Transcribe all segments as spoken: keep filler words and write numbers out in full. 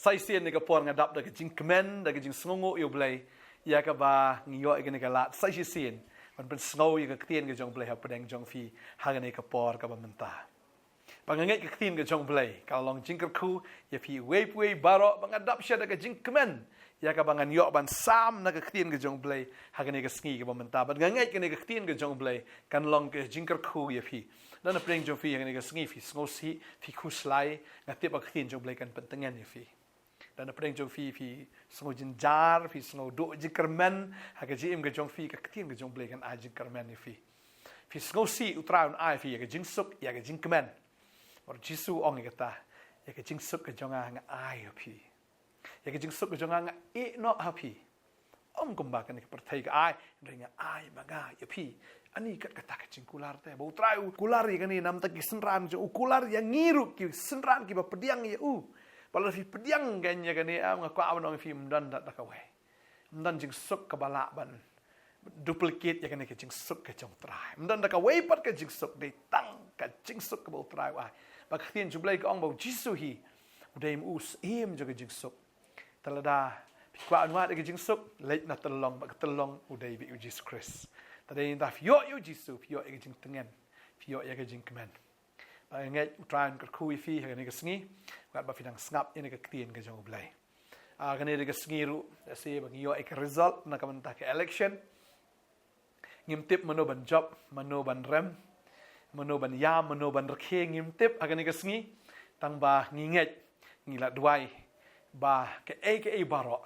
Sa shisien kane ka por nga dap da ka jingkmen, da ka jingsngewnguh ïa U Blei, ïa kaba ngi ïoh ïa kane ka lad sa shisien ban pynsngew ïa ka ktien ka jong U Blei hapdeng jong phi ha kane ka por kaba mynta. Ba nga ngeit ka ktien ka jong U Blei ka long jingkyrkhu ïa phi uwei pa uwei baroh, ba nga dap sha da ka jingkmen ïa kaba ngan ïoh ban sam na ka ktien ka jong U Blei ha kane ka sngi kaba mynta. Ba nga ngeit kane ka ktien ka jong U Blei kan long ka jingkyrkhu ïa phi. Lada na pdeng jong phi ha kane ka sngi phi sngewsih, phi khuslai, nga tip ba ka ktien jong U Blei kan pyntngen ïa phi. Lada na pdeng jong phi phi sngewjynjar, phi sngew duh jingkyrmen ha ka jingim ka jong phi, ka ktien ka jong U Blei kan ai jingkyrmen ïa phi. Phi sngewsih, U Trai un ai phi ïa ka jingsuk, ïa ka jingkmen. Namar U Jisu u ong ïa kata, ïa ka jingsuk ka jong nga nga ai ïa phi. Ïa ka jingsuk ka jong nga nga ïeh noh ha phi. Ym kumba kane ka pyrthei ka ai, hynrei nga ai ma nga ïa phi. Ani kat kata ka jingkular te ba U Trai u kular ïa kane, namar ki synran jong u, u kular ïa ngi ruh ki synran kiba pdiang ïa u. Ba lada phi pdiang kein ïa kane, em, nga kwah ban ong ïa phi, ym don da kawei. Ym don jingsuk kaba lah ban duplicate ïa kane ka jingsuk ka jong U Trai. Ym don da kawei pat ka jingsuk, dei tang ka jingsuk kaba U Trai u ai. Ba ka ktien jong U Blei ka ong ba U Jisu hi u dei ma u u syiem jong ka jingsuk. Te lada phi kwah ban wad ïa ka jingsuk, leit na tyllong, ba ka tyllong u dei beit U Jisu Khrist. Te dei nangta phi ïoh ïa U Jisu, phi ïoh ïa ka jingtngen, phi ïoh ïa ka jingkmen. Ba nga ngeit U Trai un kyrkhu ïa phi ha kane ka sngi, bad ba phi dang sngap ïa kane ka ktien ka jong U Blei. Ah, kane dei ka sngi ruh, lehse ba ngi ïoh ïa ka result na ka bynta ka election. Ngim tip mano ban jop, mano ban rem, mano ban ïam, mano ban rkhie, ngim tip ha kane ka sngi. Tang ba ngi ngeit, ngi la duwai ba kaei kaei baroh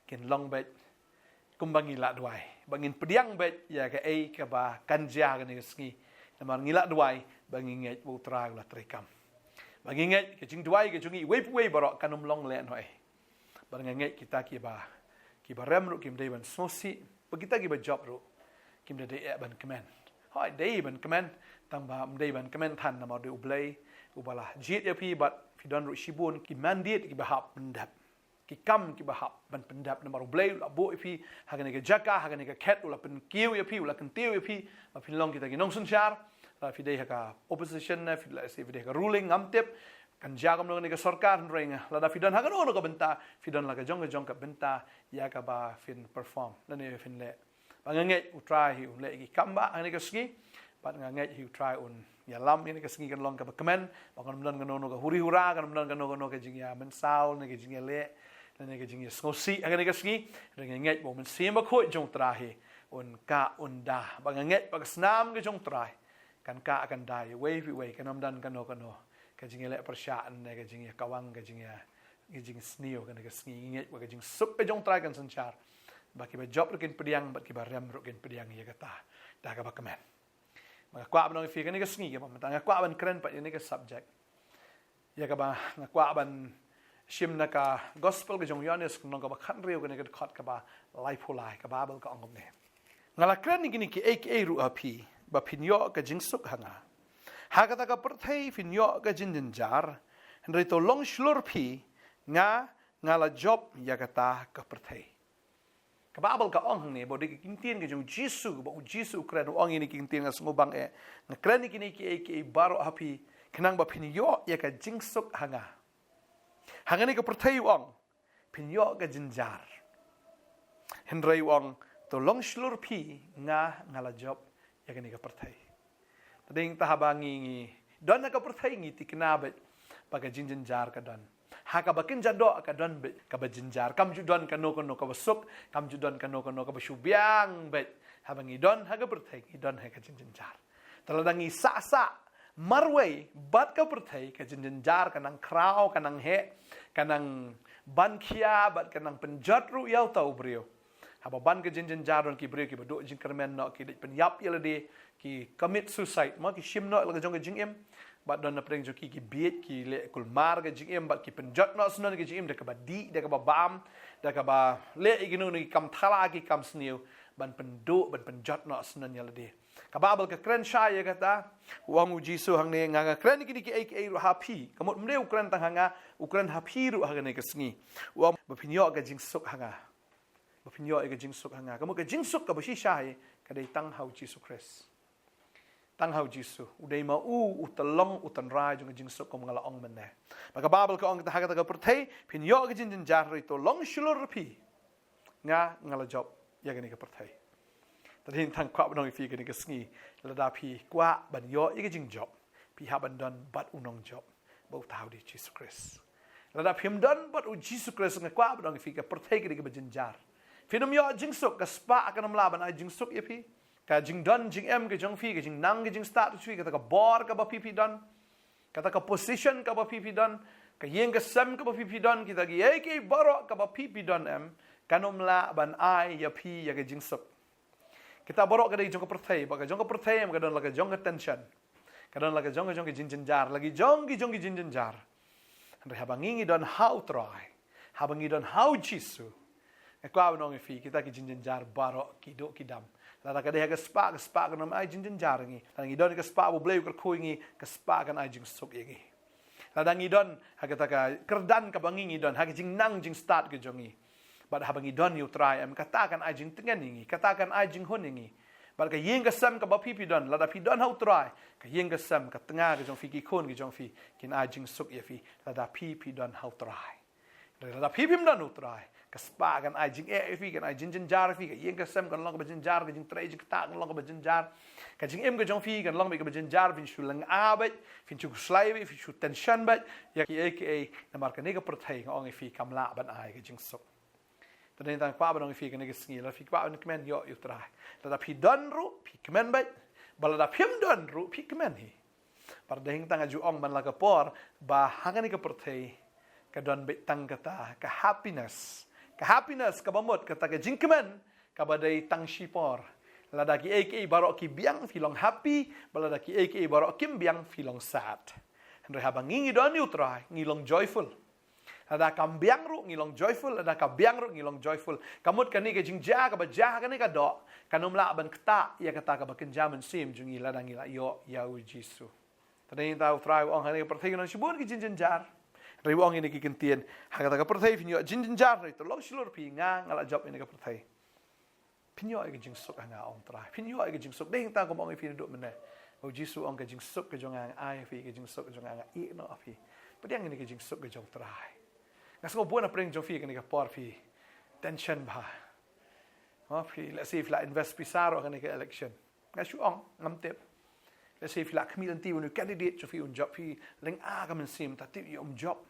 kin long beit kumba ngi la duwai, ba ngin pdiang beit ïa kaei kaba kan jia ha kane ka sngi. Namar ngi la duwai ba ngi ngeit ba U Trai u la treikam. Ba ngi ngeit ka jingduwai ka jong ngi uwei pa uwei baroh kan ym long lehnohei. Bad nga ngeit kita kiba, kiba rem ruh kim dei ban sngewsih, bad kita kiba jop ruh kim dei, dei eh ban kmen. Hooid, dei ban kmen, tang ba ym dei ban kmen than, namar dei U Blei uba la jied ïa phi, bad phi don ruh shibun ki mandate kiba hap pyndep, ki kam kiba hap ban pyndep. Namar U Blei u la buh ïa phi ha kane ka jaka, ha kane ka khet, u la pynkiew ïa phi, u la kyntiew ïa phi ba phin long kita ki nongsynshar. Lada phi dei ha ka opposition ne phi, lehse phi dei ha ka ruling, ngam tip kan jia kumno kane ka sorkar, hynrei lada phi don ha kano kano ka bynta, phi don la ka jong ka jong ka bynta ïa kaba phin perform lane phin leh. Ba nga ngeit U Trai hi un leh ïa ki kam ba ha kane ka sngi. Bad nga ngeit hi U Trai un ïalam ïa kane ka sngi kan long kaba kmen. Ba kan ym don kano kano ka huri hura, kan ym don kano kano ka jingïamynsaw ne ka jingïaleh ne ka jingïasngewsih ha kane ka sngi. Hynrei nga ngeit ba U Mynsiem Bakhuid jong U Trai hi un kah un da. Ba nga ngeit ba ka snam ka jong U Trai kan kah kan da ïa uwei pa uwei, kan ym don kano kano ka jingïaleh pyrshah ne ka jingïakawang, ka jingïa, ka jingsniew ha kane ka sngi. Nga ngeit ba ka jingsuk ka jong U Trai kan synshar, ba kiba jop ruh kin pdiang, bad kiba rem ruh kin pdiang ïa kata da kaba kmen. Ba nga kwah ban ong ïa phi ha kane ka sngi kaba mynta, nga kwah ban kren pat ïa kane ka subject. Ïa kaba nga kwah ban shim na ka Gospel ka jong u Ïoannis, ka lynnong kaba khathynriew, kane ka dkhot kaba laiphew lai. Ka Baibl ka ong kumne: Nga la kren ïa kine kiei kiei ruh ha phi, ba phin ïoh ka jingsuk ha nga. Ha kata ka pyrthei phin ïoh ka jingjynjar, hynrei to long shlur phi, nga, nga la jop ïa kata ka pyrthei. Ka Baibl ka ong hangne, ba dei ka ktien ka jong U Jisu, ba U Jisu u kren, u ong ïa kine ki ktien, nga sngewbang eh. Nga kren ïa kine kiei kiei baroh ha phi, khnang ba phin ïoh ïa ka jingsuk ha nga. Hangne ka pyrthei, u ong, phin ïoh ka jynjar. Hynrei u ong, to long shlur phi, nga, nga la jop ïa kane ka pyrthei. Te dei nangta haba ngi, ngi don ha ka pyrthei ngi thikna beit ba ka jingjynjar ka don. Ha kaba kynja doh ka don beit kaba jynjar. Kam ju don kano kano kaba suk, kam ju don kano kano kaba shu biang beit. Haba ngi don ha ka pyrthei ngi don ha ka jingjynjar. Te lada ngi sah sah marwei bad ka pyrthei, ka jingjynjar ka nang khraw, ka nang heh, ka nang ban khia, bad ka nang pynjot ruh ïa uta u briew. Haba ban ka jingjynjar, don ki briew kiba duh jingkyrmen noh, ki leit pynïap ïa lade, ki commit suicide, mo, ki shim noh la ka jong ka jingim. Bad don na pdeng jong ki, ki bieit, ki leh kulmar ka jingim, bad ki pynjot noh syndon ka jingim da kaba dih, da kaba bam, da kaba leh ïa kino kino ki kam thala, ki kam sniew, ban pynduh, ban pynjot noh syndon ïa lade. Ka Baibl ka kren shai ïa kata. U ong U Jisu hangne, nga, nga kren ïa kine kiei kiei ruh ha phi. Ka mut ym dei u kren tang ha nga, u kren ha phi ruh ha kane ka sngi. U ong ba phin ïoh ka jingsuk ha nga. Ba phin ïoh ïa ka jingsuk ha nga. Ka mut ka jingsuk kaba shisha hi ka dei tang ha U Jisu Khrist. tang ha u Jisu. U dei ma u, u tyllong, u tynrai jong ka jingsuk, kum nga la ong mynne. Ba ka Baibl ka ong kata ha kata ka pyrthei, phin ïoh ka jingjynjar, hynrei to long shlur phi. Nga, nga la jop ïa kane ka pyrthei. Te dei tang kwah ban ong ïa phi kane ka sngi, lada phi kwah ban ïoh ïa ka jingjop, phi hap ban don bad u nongjop, ba uta u dei Jisu Khrist. Lada phim don bad u Jisu Khrist, nga kwah ban ong ïa phi, ka pyrthei ka dei kaba jynjar. Phin ym ïoh jingsuk, ka spah kan ym lah ban ai jingsuk ïa phi. Ka jingdon jingem ka jong phi, ka jingnang ka jingstad ka jong phi, kata ka bor kaba phi phi don, kata ka position kaba phi phi don, ka ïing ka sem kaba phi phi don, kita kiei kiei baroh kaba phi phi don em, kan ym lah ban ai ïa phi ïa ka jingsuk. Kita baroh ka dei jong ka pyrthei, ba ka jong ka pyrthei em ka don la ka jong ka tension, ka don la ka jong ka jong ka jingjynjar, la ki jong ki jong ki jingjynjar. Hynrei haba ngi ngi don ha u Trai, haba ngi don ha u Jisu, nga kwah ban ong ïa phi, kita ki jingjynjar baroh ki duh ki dam. Lada ka dei ha ka spah, ka spah kan ym ai jingjynjar ïa ngi. Lada ngi don ka spah ba u Blei u kyrkhu ïa ngi, ka spah kan ai jingsuk ïa ngi. Lada ngi don ha kata ka kyrdan kaba ngi ngi don, ha ka jingnang jingstad ka jong ngi, bad haba ngi don ïa u Trai em, kata kan ai jingtngen ïa ngi, kata kan ai jinghun ïa ngi. Bad ka ïing ka sem kaba phi phi don, lada phi don ha u Trai, ka ïing ka sem, ka tnga ka jong phi, ki khun ka jong phi, kin ai jingsuk ïa phi, lada phi phi don ha u Trai. Hynrei lada phi phim don ha u Trai, ka spah kan ai jingeh ïa phi, kan ai jingjynjar ïa phi, ka ïing ka sem kan long kaba jynjar, ka jingtrei jingktah kan long kaba jynjar, ka jingim ka jong phi kan long beit kaba jynjar, phin shu lynga beit, phin shu khuslai beit, phin shu tension beit ïa kiei kiei, namar kane ka pyrthei, nga ong ïa phi, kam lah ban ai ka jingsuk. Te dei tang kwah ban ong ïa phi kane ka sngi, lada phi kwah ban kmen, ïoh ïa u Trai. Lada phi don ruh, phi kmen beit. Bad lada phim don ruh, phi kmen hi. Bad dei tang nga ju ong man la ka por, ba ha kane ka pyrthei ka don beit tang kata ka happiness. Ka happiness kaba mut, kata ka jingkmen kaba dei tang shipor. Lada kiei kiei baroh ki biang, phi long happy, bad lada kiei kiei baroh kim biang, phi long sad. Hynrei haba ngi ngi don ïa u Trai, ngi long joyful. Lada kam biang ruh ngi long joyful, lada ka biang ruh ngi long joyful. Ka mut kane ka jingjia kaba jia ha kane ka doh kan ym lah ban ktah ïa kata kaba kynja mynsiem jong ngi lada ngi la ïoh ïa u Jisu. Te dei tang u Trai u ong, ha kane ka pyrthei ka don shibun ki jingjynjar. Hynrei u ong ïa kine ki kyntien, ha kata ka pyrthei phin ïoh jingjynjar, hynrei to long shlur phi, nga, nga la jop ïa kane ka pyrthei. Phin ïoh ïa ka jingsuk ha nga, ong Trai. Phin ïoh ïa ka jingsuk. Dei tang kum ong ïa phi naduh mynne. U Jisu ong, ka jingsuk ka jong nga nga ai ïa phi, ka jingsuk ka jong nga nga ïeh noh ïa phi. Pdiang ïa kane ka jingsuk ka jong u Trai. Nga sngew bun na pdeng jong phi kane ka por phi tension bha. Ha, phi, let's say, phi la invest pisa ruh ha kane ka election. Nga shu ong, ngam tip. Let's say phi la khmih lynti, u candidate jong phi un jop, phi lynga ka mynsiem, ta tip ïa um jop.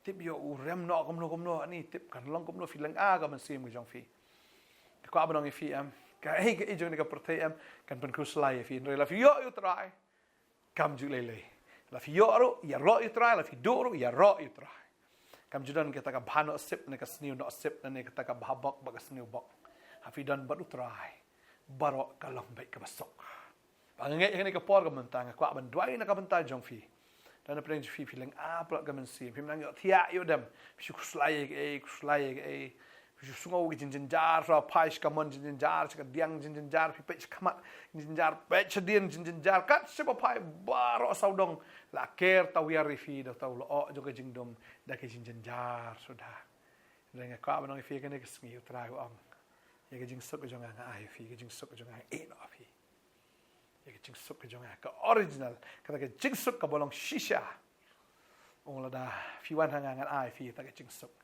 Tip ïa u rem noh kumno kumno, ani tip kan long kumno, phi lynga ka mynsiem ka jong phi. Ka kwah ban ong ïa phi em, kaei kaei jong kane ka pyrthei em kan pynkhuslai ïa phi. Hynrei lada phi ïoh ïa u Trai, kam ju lei lei. Lada phi ïoh ruh, ïaroh ïa u Trai, lada phi duh ruh, ïaroh ïa u Trai. Kam ju don kata ka bha noh sip ne ka sniew noh sip ne kata ka bha bok bad ka sniew bok. Ha phi don bad u Trai, baroh ka long beit kaba suk. Ba nga ngeit ha kane ka por ka mynta, nga kwah ban duwai na ka bynta jong phi. Don na pdeng jong phi, phi lynga palat ka mynsiem, phim nang ïohthiah ïoh dem, phi shu khuslai ïa kaei, khuslai ïa kaei. Phi shu sngew ki jingjynjar, shu phai sha kamon jingjynjar, sha kadiang jingjynjar, phi peit sha khmat jingjynjar, peit sha dien jingjynjar, kat shaba phai baroh sawdong la ker tawiar ïa phi da uta u lyoh jong ka jingdum da ki jingjynjar suda. Hynrei nga kwah ban ong ïa phi kane ka sngi, u Trai u ong, ïa ka jingsuk ka jong nga nga ai ïa phi, ka jingsuk ka jong nga nga ïeh noh ïa phi. Ïa ka jingsuk ka jong nga ka original, kata ka jingsuk kaba long shisha. Ong lada phi wan ha nga ngan ai ïa phi kata ka jingsuk.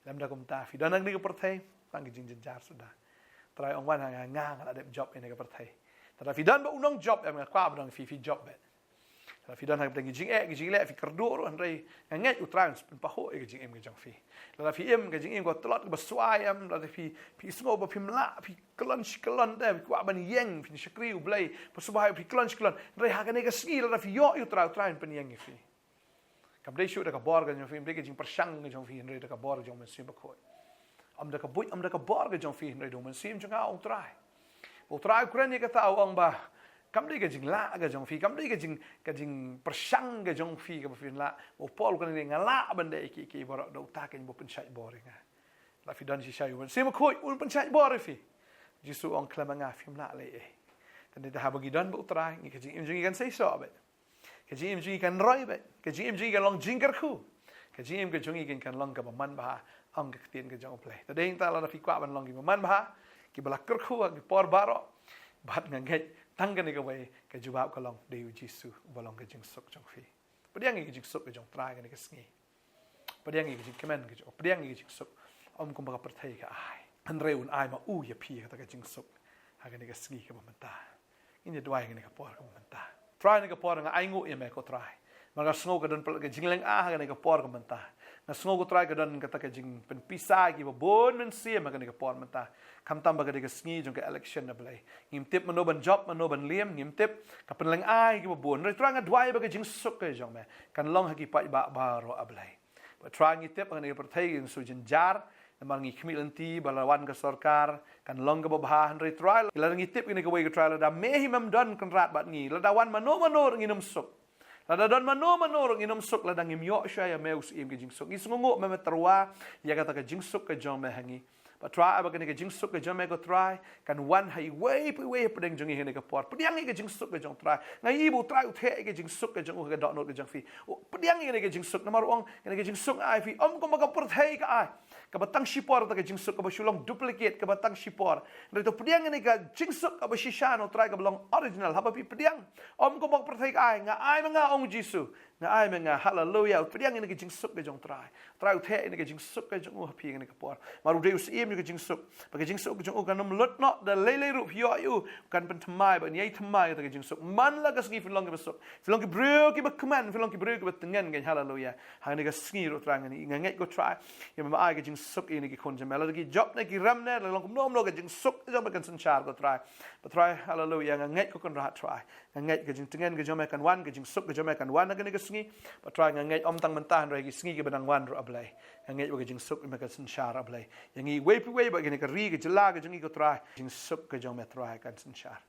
Lymda kumta phi don ha kane ka pyrthei tang ka jingjynjar suda. Trai ong wan ha nga, nga, nga la dep jop ïa kane ka pyrthei. Te lada phi don bad u nongjop em, nga kwah ban ong ïa phi, phi jop beit. Lada phi don ha ka pyrthei ki jingeh ki jingleh, phi kyrduh ruh, hynrei nga ngeit u Trai un pynpahuh ïa ka jingim ka jong phi. Lada phi im ka jingim kaba tlot kaba swai em, lada phi, phi sngew ba phim lah, phi kyllon shi kyllon te, phi kwah ban ïeng, phin shakri U Blei, ba sngewbha, phi kyllon shi kyllon. Hynrei ha kane ka sngi lada phi ïoh ïa u Trai, u Trai un pynïeng ïa phi. Kam dei shuh da ka bor ka jong phi, ym dei ka jingpyrshang ka jong phi, hynrei da ka bor ka jong u Mynsiem Bakhuid. Ym da ka buit, ym da ka bor ka jong phi, hynrei da u Mynsiem jong nga, ong u Trai. U Trai u kren ïa kata, u ong ba kam dei ka jinglah ka jong phi, kam dei ka jing, ka jingpyrshang ka jong phi kaba phin lah. U Paul u kren, nga lah ban leh kiei kiei baroh da uta keiñ uba pynshait bor ïa nga. Lada phi don shisha ïa u Mynsiem Bakhuid, un pynshait bor ïa phi. Jisu u ong, khlem ma nga phim lah leh ei ei. Te haba ngi don bad u Trai, ngi, ka jingim jong ngi kan seisoh beit. Ka jingim jong ngi kan roi beit. Ka jingim jong ngi kan long jingkyrkhu. Ka jingim ka jong ngi kan, kan long kaba manbha, ong ka ktien ka jong U Blei. Te dei hangta lada phi kwah ban long kiba manbha, kiba la kyrkhu ha ki por baroh, bad nga ngeit Tang kane kawei ka jubab ka long dei u Jisu uba long ka jingsuk jong phi. Pdiang ïa ka jingsuk ka jong Trai kane ka sngi. Pdiang ïa ka jingkmen ka jong, pdiang ïa ka jingsuk. Ym kumba ka pyrthei ka ai. Hynrei un ai ma u ïa phi kata ka jingsuk ha kane ka sngi kaba mynta. Ngin ïa duwai ha kane ka por kaba mynta. Trai, ha kane ka por nga ainguh ïa me ko Trai. Namar nga sngew ka don palat ka jinglynga ha kane ka por kaba mynta. Nga sngew ko Trai ka don kata ka jingpynpisa kiba bun mynsiem ha kane ka por mynta. Khamtam ba ka dei ka sngi jong ka election, A Blei. Ngim tip mano ban jop, mano ban liam, ngim tip. Ka pynlynga kiba bun. Hynrei Trai, nga duwai ba ka jingsuk ka jong me kan long ha ki paidbah baroh, A Blei. Bad Trai, ngi tip ha kane ka pyrthei ngi shu jynjar, namar ngi khmih lynti ba la wan ka sorkar kan long kaba bha. Hynrei Trai, lada ngi tip kane kawei ko Trai, lada me hi mem don kynrad bad ngi, lada wan mano mano ruh ngin ym suk. Lada don mano mano ruh ngin ym suk lada ngim ïoh shuwa ïa me u Syiem ka jingsuk. Ngi sngewnguh me, me tyrwa ïa kata ka jingsuk ka jong me ha ngi. Bad Trai, ba kane ka jingsuk ka jong me ko Trai kan wan ha iwei pa iwei hapdeng jong ngi ha kane ka por. Pdiang ïa ka jingsuk ka jong Trai. Nga ïohi ba u Trai u theh ïa ka jingsuk ka jong u ha ka dohnud ka jong phi. U pdiang ïa kane ka jingsuk, namar u ong kane ka jingsuk nga ai phi, ym kumba ka pyrthei ka ai. Kaba tang shipor kata ka jingsuk kaba shu long duplicate, kaba tang shipor. Hynrei to pdiang ïa kane ka jingsuk kaba shisha, no Trai, kaba long original. Haba phi pdiang, ym kumba ka pyrthei ka ai, nga ai ma nga, ong Jisu. Nga ai ma nga, haleluia. Pdiang ïa kane ka jingsuk ka jong Trai. Trai u theh ïa kane ka jingsuk ka jong u ha phi ha kane ka por. Namar u dei u Syiem jong ka jingsuk. Ba ka jingsuk ka jong u kan ym lut noh, da lei lei ruh phi ïoh ïa u kan pynthymmai bad ïai thymmai ïa kata ka jingsuk. Man la ka sngi phin long kiba suk. Phin long ki briew kiba kmen, phin long ki briew kiba tngen kein, haleluia. Ha kane ka sngi ruh Trai, nga ngeit ko Trai, ïa me, me ai ka jingsuk ïa kine ki khun jong me. Lada ki jop ne ki rem ne, lada long kumno kumno, ka jingsuk jong me kan synshar ko Trai. Bad Trai, haleluia, nga ngeit ko Kynrad Trai. Nga ngeit ka jingtngen ka jong me kan wan, ka jingsuk ka jong me kan wan ha kane ka sngi. Bad Trai, nga ngeit ym tang mynta hynrei ha ki sngi kiba dang wan ruh, A Blei. Nga ngeit ba ka jingsuk me kan synshar, A Blei. Ïa ngi iwei pa iwei bad kane ka ri ka jylla ka jong ngi ko Trai, jingsuk ka jong me Trai kan synshar.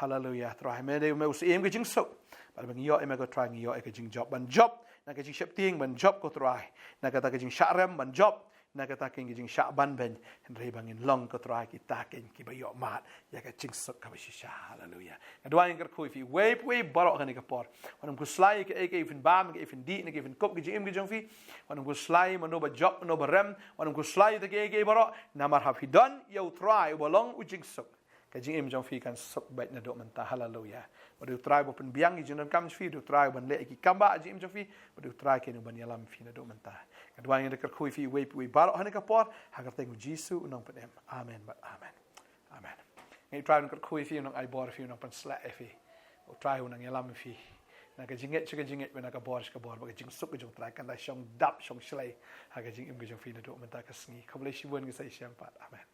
Haleluia, Trai. Me dei me u Syiem ka jingsuk. Bad ba ngi ïoh ïa me ko Trai, ngi ïoh ïa ka jingjop ban jop, na ka jingsheptieng ban jop ko Trai. Na kata ka jingshah rem ban jop, na kata ka jingshah ban beiñ. Hynrei ba ngin long ko Trai kita kein kiba ïoh mad ïa ka jingsuk kaba shisha. Haleluia. Nga duwai, nga kyrkhu ïa phi iwei pa iwei baroh ha kane ka por. Wat nym khuslai ïa kaei kaei phin bam, kaei phin dih, kaei phin kup, ka jingim ka jong phi. Wat nym khuslai mano ba jop, mano ba rem. Wat nym khuslai ïa kaei kaei baroh. Namar haba phi don ïa u Trai uba long u jingsuk, ka jingim jong phi kan suk beit naduh mynta. Haleluia. Ba dei u Trai uba pynbiang ïa ki jingdonkam jong phi, dei u Trai uban leh ïa ki kambah ha jingim jong phi, ba dei u Trai kein uban ïalam ïa phi naduh mynta. Nga duwai, nga kyrkhu ïa phi iwei pa iwei baroh ha kane ka por, ha ka kyrteng u Jisu u nongpynim. Amen bad amen. Amen. Nga ngeit u Trai un kyrkhu ïa phi, u nang ai bor ïa phi, u nang pynshlur ïa phi. U Trai u nang ïalam ïa phi na ka jingngeit sha ka jingngeit, bad na ka bor sha ka bor, bad ka jingsuk ka jong u Trai kan da shong dap shong shlei ha ka jingim ka jong phi naduh mynta ka sngi. Khublei shibun, ngin sa ïashem pat. Amen.